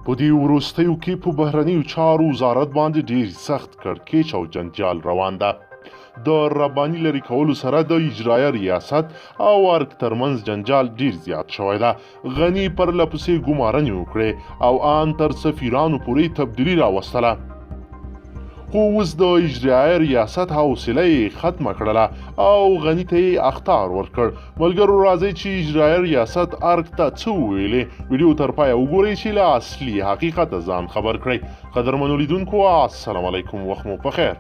په دې وروستیو کې په بهرنیو چارو وزارت باندې ډیر سخت کړکېچ او جنجال روان ده. د رباني لرې کولو سره د اجرایه ریاست او ارګ ترمنځ جنجال ډیر زیات شوی ده. غني پرله پسې ګمارنې وکړې او آن تر سفیرانو پورې تبدیلي راوستله، خو اوس د اجرایه ریاست حوصله یې ختمه کړله او غني ته یې اخطار ورکړ. ملګرو راځئ چې اجرایه ریاست ارګ ته څه وویلې، ویډیو تر پایه وګورئ چې له اصلي حقیقته ځان خبر کړئ. قدرمنو لیدونکو السلام علیکم، وخت مو په خیر.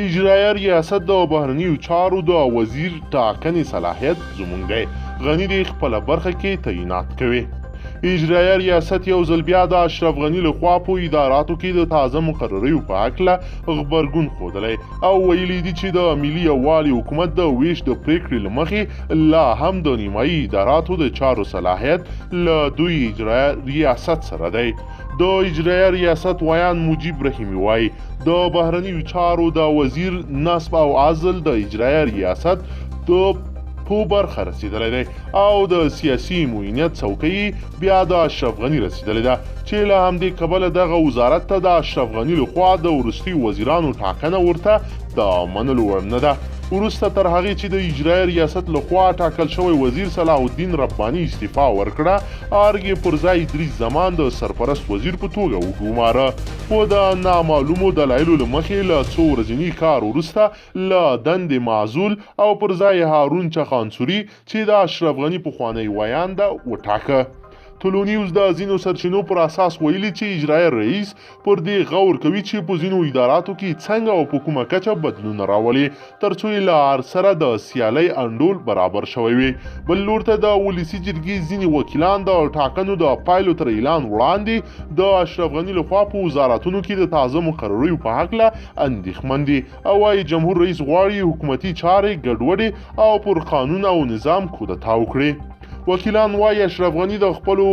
اجرایه ریاست د بهرنیو چارو د وزیر ټاکنې صلاحیت زموږ دی، غني دې خپله برخه کې تعینات کوي. اجرایه ریاست یو ځل بیا د اشرف غني لخوا په اداراتو کې د تازه مقرریو په هکله غبرګون ښودلی او ویلي دي چې د ملي یووالي حکومت د ویش د پریکړې له مخې لا هم د نیمایي اداراتو د چارو صلاحیت له دوی اجرایه ریاست سره دی. د اجرایه ریاست ویاند مجیب رحیمي وایي د بهرنیو چارو د وزیر نصب او عزل د اجرایه ریاست د په برخه رسیدلی دی او د سیاسي معینیت څوکۍ بیا د اشرف غني رسیدلې ده چې له همدې کبله دغه وزارت ته د اشرف غني لخوا د وروستیو وزیرانو ټاکنه ورته د منلو وړ نه ده. وروسته تر هغې چې د اجرایه ریاست لخوا ټاکل شوی وزیر صلاح الدین رباني استعفا ورکړه، ارګ یې پر ځای ادریس زمان د سرپرست وزیر په توګه وګماره، خو د نامعلومو دلایلو له مخې له څو ورځني کار وروسته له دندې معزول او پر ځای هارون چخانسوري چې د اشرف غني پخوانی ویاند ده وټاکه. طلوع نیوز د ځینو سرچینو پر اساس ویلي چې اجرایه رئیس پر دې غور کوي چې په ځینو اداراتو کې څنګه او په کومه کچه بدلون راولي ترڅو یې له ارګ سره د سیالۍ انډول برابر شوی وي. بل لور ته د ولسي جرګې ځینې وکیلان د ټاکنو د پایلو تر اعلان وړاندې د اشرف غني لخوا په وزارتونو کې د تازه مقرریو په هکله اندېښمن دي او وایي جمهور رئیس غواړي حکومتي چارې ګډوډې او پر قانون او نظام کودتا وکړي. وکیلان وایي اشرف غني د خپلو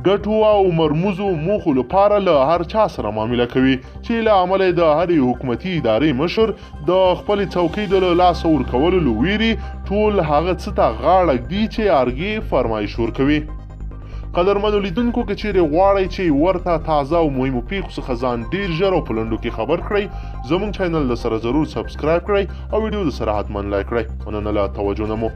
ګټو او مرموزو موخو لپاره له هر چا سره معامله کوي چې له امله د هرې حکومتي ادارې مشر د خپلې څوکۍ د له لاسه ورکولو له ویرې ټول هغه څه ته غاړه ږدي چې ارګ یې فرمایش ورکوي. قدرمنو لیدونکو که چیرې غواړئ چې ورته تازه او مهمو پیښو څخه ځان ډیر ژر او په لنډو کې خبر کړئ، زموږ channel د سره ضرور subscribe کړئ او ویډیو د سره حتما like کړئ. مننه له توجه نه مو.